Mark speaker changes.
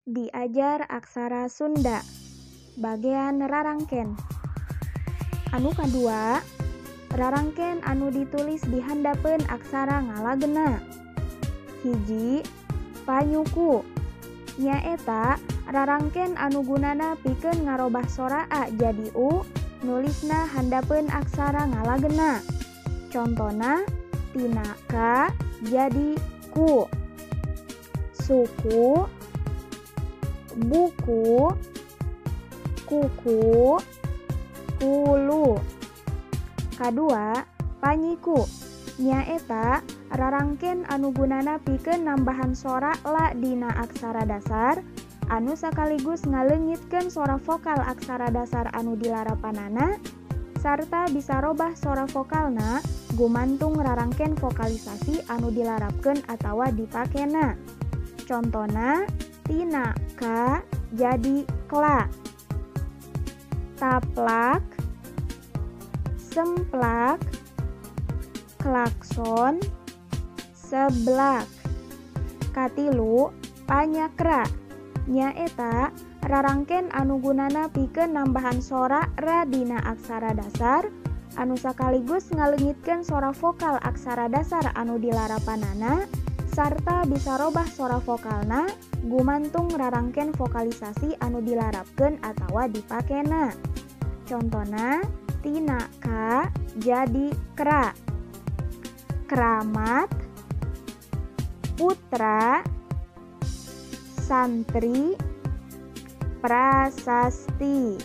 Speaker 1: Diajar aksara Sunda bagean rarangken. Anu kadua, rarangken anu ditulis di handapeun aksara ngalagena. Hiji, panyuku. Nyaeta rarangken anu gunana pikeun ngarobah sora a jadi u, nulisna handapeun aksara ngalagena. Contona tina ka jadi ku. Suku, buku, kuku, kulu. Kadua, panyiku. Nyaeta rarangken anu gunana pikeun nambahan sora la dina aksara dasar anu sakaligus ngaleungitkeun sora vokal aksara dasar anu dilarapanana sarta bisa robah sora vokalna gumantung rarangken vokalisasi anu dilarapkeun atawa dipakena. Contona tina ka jadi kla. Taplak, semplak, klakson, seblak. Katilu, panyakra. Nyaeta rarangken anu gunana pikeun nambahan sora ra dina aksara dasar anu sakaligus ngaleungitkeun sora vokal aksara dasar anu dilarapanana sarta bisa robah sora vokalna gumantung rarangken vokalisasi anu dilarapkeun atawa dipakena. Contona tina ka jadi kra. Kramat, putra, santri, prasasti.